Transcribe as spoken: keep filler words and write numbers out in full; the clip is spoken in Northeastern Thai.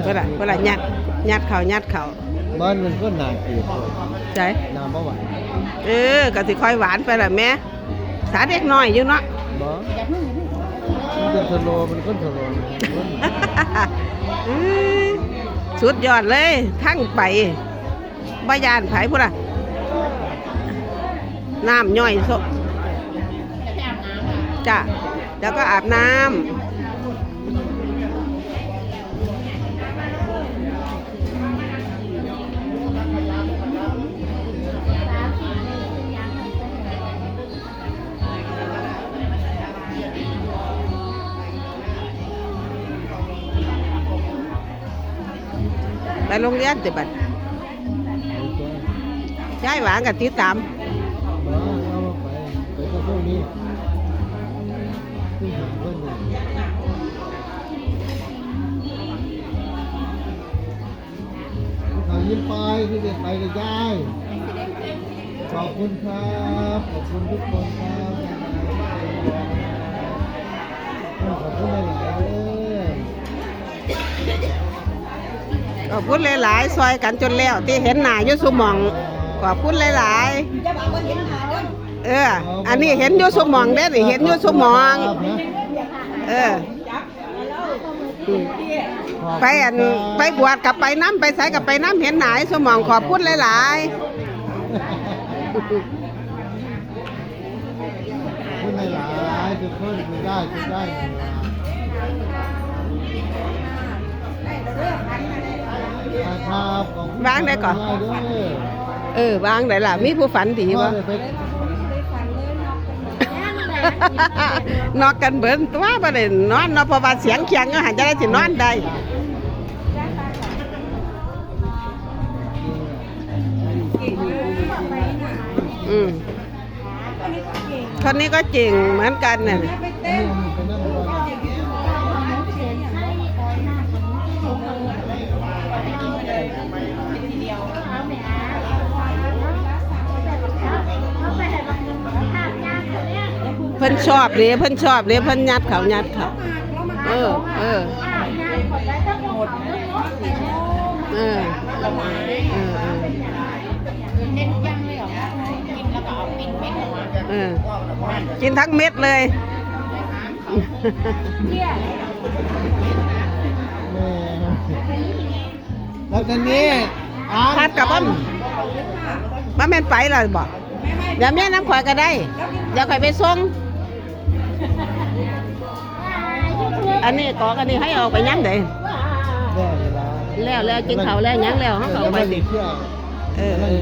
เพิ่นล่ะเพิ่นล่ะยัดยัดเข้ายัดเข้า บ้านมันก็หนาเกลียด ใช่ น้ำบ่หวาน เออ ก็สิค่อยหวานไปล่ะแม่ สาเด็กน้อยอยู่เนาะ บ่ มันเป็นสโลว์ มันก็สโลว์ อื้อ สุดยอดเลย ทั้งไป บ่ย่านไผพุ้นล่ะ น้ำย่อยโซะ จ้ะ แล้วก็อาบน้ำ ไปโรงเรียนติบัด ยายหวานก็ติดตาม บ่ เอาไป ไปกับพวกนี้ ที่หาเพิ่นอยู่ เขายิ้มไปที่เด็กไปกับยาย ขอบคุณครับ ขอบคุณทุกคนครับ ขอบคุณหลายๆเด้อ ขอบคุณหลายๆ ซอยกันจนแล้ว ที่เห็นหน้าอยู่ซุหม่อง ขอบคุณหลายๆ เออ อันนี้เห็นอยู่ซุหม่องเด้อนี่ เห็นอยู่ซุหม่อง เออ อืม ไปอัน ไปบวชกับไปนำ ไปไสกับไปนำ เห็นหน้าซุหม่อง ขอบคุณหลายๆ ขอบคุณหลายๆ ทุกคน ทุกได้ ทุกได้ ครับ ขอบคุณ วางได้ก่อน หลายๆเด้อ เออ วางได้ล่ะ มีผู้ฝันดีบ่ ว่าได้ไป นอกกันเบิดตัว บ่ได้นอนเนาะ เพราะว่าเสียงเคียงอยู่หั่น จะได้สินอนได้ อืม คนนี้ก็เก่งเหมือนกันน่ะ เพิ่นชอบเด้ เพิ่นชอบเด้ เพิ่นยัดเข้า ยัดเข้า เออ เออ เออ เออ เออ เน้นทุกอย่างเลยเหรอ กินแล้วก็เอาปิ้งเม็ดออกมา เออ กินทั้งเม็ดเลย แม่ แล้วทีนี้ พัดกับบ่ บ่แม่นไปแล้วบ่ เดี๋ยวแม่นำข่อยก็ได้ เดี๋ยวข่อยไปส่ง อันนี้กอกอันนี้ให้ออกไปยามใด แล้วเวลา แล้ว แล้วกินข้าวแล้วหยังแล้ว เฮาก็ออกไปติ เออ เออ